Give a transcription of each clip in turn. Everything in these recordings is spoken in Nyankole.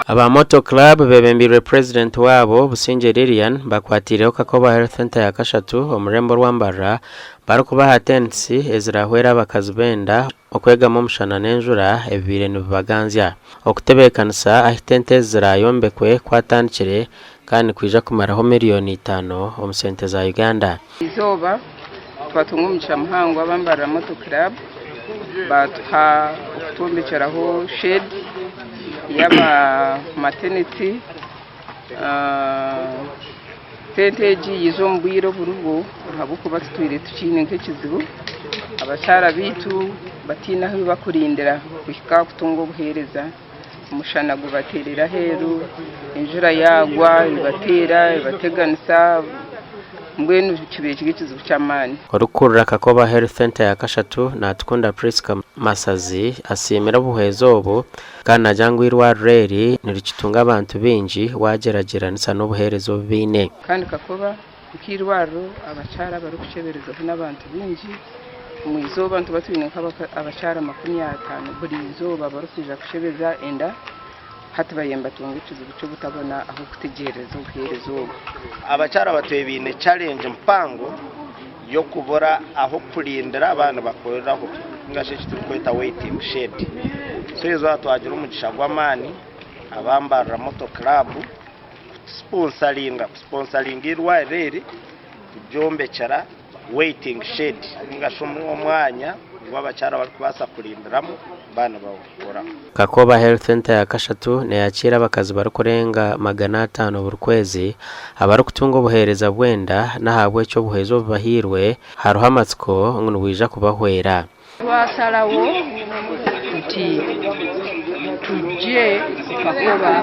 Aba Moto Club bebembeirwe Purezidenti waabo, Busingye Lilian, bakwatiireho Kakoba Health Centre ya kashatu omu rurembo rwa Mbarara barikubaha tents ezirahwere abakazi b'enda okwegama omushana n'enjura ebibaire nibibaganzya. Okutebeekanisa ahu tente ezi ziraayombekwe kwatandikire kandi nikwija kumaraho miriyoni itaano omu sente za Uganda. Eizooba twatunga omugisha muhango aba Mbarara Motor Club baatuha okutwombekyeraho shed y'aba maternity. Tente egi yaija omu bwire oburibwo ahabw'okuba tutwire tukiine nk'ekizibu abakyara baitu bataine ahu bakurindira kuhika kutunga obuheereza. Omushana gubateerera aheeru, enjura yaagwa ebateera ebateganisa mbwenu kibaire kiri ekizibu ky'amaani. Orikukurira Kakoba Health Centre ya kashatu, Natukunda Prisca Masazi asiimire obuhwezi obu kandi naagira ngu eirwariro eri nirikitunga abantu baingi waagyeragyeranisa n'obuheereza obu baine. Kandi Kakoba Nk'eirwariro abakyara abarikukyeberezaho n'abantu baingi. Omu izooba nituba twine nk'abakyara 50 buri izooba abarikwija kukyebeza enda. Hati bariyo nibatunga ekizibu ky'obutabona ah'okutegyerereza obuheereza obu. Abakyara batwire baine challenge mpango y'okubura ah'okurindira baaba nibakoreraho ninga shi eki turikweta waiting shed. So eizooba twagira omugisha gw'amaani aba Mbarara Motor Club kutusiponsaringa, kusponsaringa eirwariro eri kuryombekyera waiting shed ninga shi omwanya ogu abakyara barikubaasa kurindiramu baaba nibakoraho. Kakoba Health Centre ya kashatu neyakiira abakazi barikurenga 500 buri kwezi abarikutunga obuheereza bw'enda n'ahabw'ekyo obuhwezi obubahairwe hariho amatsiko ngu nibwija kubahwera. Twasalawo tuti tujje ku Kakoba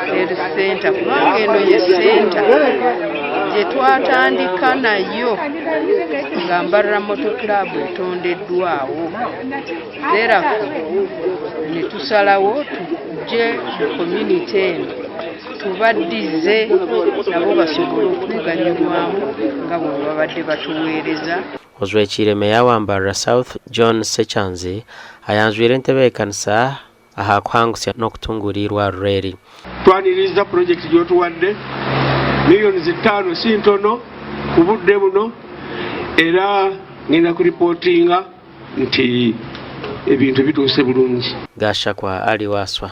Health Centre kubanga eno ye centre gye twatandika nayo nga Mbarara Motor Club etondeddwawo. Therefore ne tusalawo tujje mu community eno tubaddize nabo basobole okutuganyulwamu nga bwe babadde batuweereza. Ojwekiire Meeya wa Mbarara South, John Ssekyanzi ayanjwire entebeekanisa aha kuhangusya n'okutunguura eirwariro eri. Twaniriza purojekiti gy'otuwadde, millions ttaano si ntono ku budde buno era ngenda kuripotinga nti ebintu bituuse bulungi. Gashakwa Ali Wasswa.